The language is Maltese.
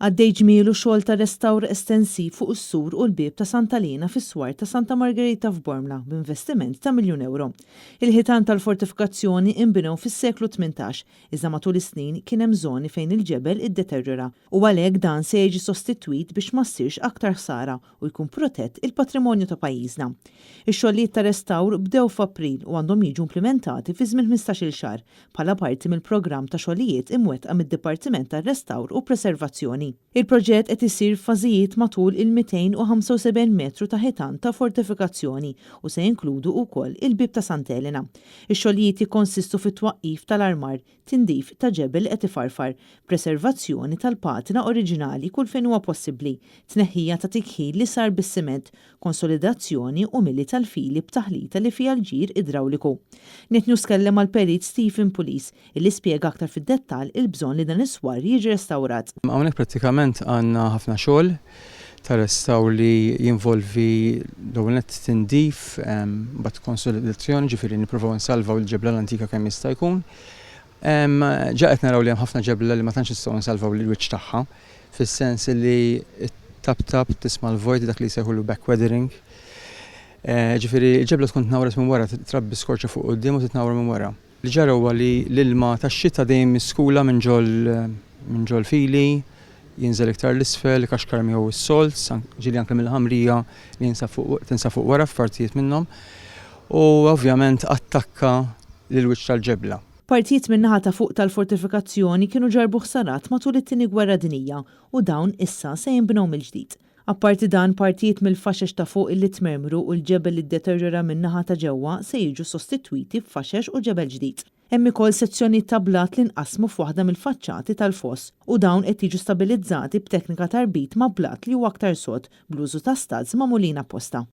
Għaddej ġmielu xogħol ta' restawr estensiv fuq is-sur u l-bieb ta' Santa Liena fis-swar ta' Santa Margherita f'Bormla b'investiment ta' miljun ewro. Il-ħitan tal-fortifikazzjoni inbnew fis-seklu 18, iżda matul is-snin kien hemm żoni fejn il-ġebel iddeterjora u għalhekk dan se jiġi sostitwit biex ma ssirx aktar ħsara u jkun protett il-patrimonju ta' pajjiżna. Ix-xogħlijiet ta' restawr bdew f'April u għandhom jiġu implimentati fi żmien 15-il xahar bħala parti mill-programm ta' xogħlijiet imwettqa mid-Dipartiment tar-Restawr u Preservazzjoni. Il-proġett qed isir f'fażijiet matul il-275 metru ta' ħitan ta' fortifikazzjoni u se jinkludu wkoll il-Bieb ta' Sant'Elena. Ix-xogħlijiet jikkonsistu fit-twaqqif tal-armar, tindif ta' ġebel li qed ifarfar, preservazzjoni tal-patina oriġinali kull fejn huwa possibbli, tneħħija ta' tikħil li sar bis-siment, konsolidazzjoni u mili tal-fili b'taħlita li fiha l-ġir idrawliku. Net News tkellem mal-Perit Stephen Pulis, illi spjega aktar fid-dettall il-bżonn li dan is-swar jiġi restawrat. Hawnhekk prattikament għandna ħafna xogħol ta' restawr li jinvolvi l-ewwel nett tindif, mbagħad konsolidazzjoni, ġifieri nippruvaw insalvaw il-ġebla l-antika kemm jista' jkun. Ġa qed naraw li hemm ħafna ġebla li ma tantx nistgħu nsalvaw l-wiċċ tagħha, fis-sens li tap-tap tisma' l-vojt dak li jsejħulu back weathering. Ġifieri l-ġebla tkun tnawret minn wara, trabbi skorċa fuq quddiem u titnawwar minn wara. Li ġara huwa li l-ilma tax-xita dejjem jiskula minn ġol minn ġol-fili, jinżel iktar 'l isfel, ikaxkar miegħu s-salts, ġieli anke mill-ħamrija li jinsab fuq tinsab fuq wara f'partijiet minnhom u ovvjament attakka lill-wiċċ tal-ġebla. Partijiet min-naħa ta' fuq tal-fortifikazzjoni kienu ġarrbu ħsarat matul it-Tieni Gwerra Dinjija u dawn issa se jinbnew mill-ġdid. Apparti dan, partijiet mill-faxex ta' fuq illi tmermru u l-ġebel li ddeterjora min-naħa ta' ġewwa se jiġu sostitwiti b'faxex u ġebel ġdid. Hemm ukoll sezzjonijiet ta' blat li nqasmu f'waħda mill-faċċati tal-foss u dawn qed jiġu stabilizzati b'teknika ta' rbit ma' blat li huwa aktar sod bl-użu ta' studs magħmulin apposta.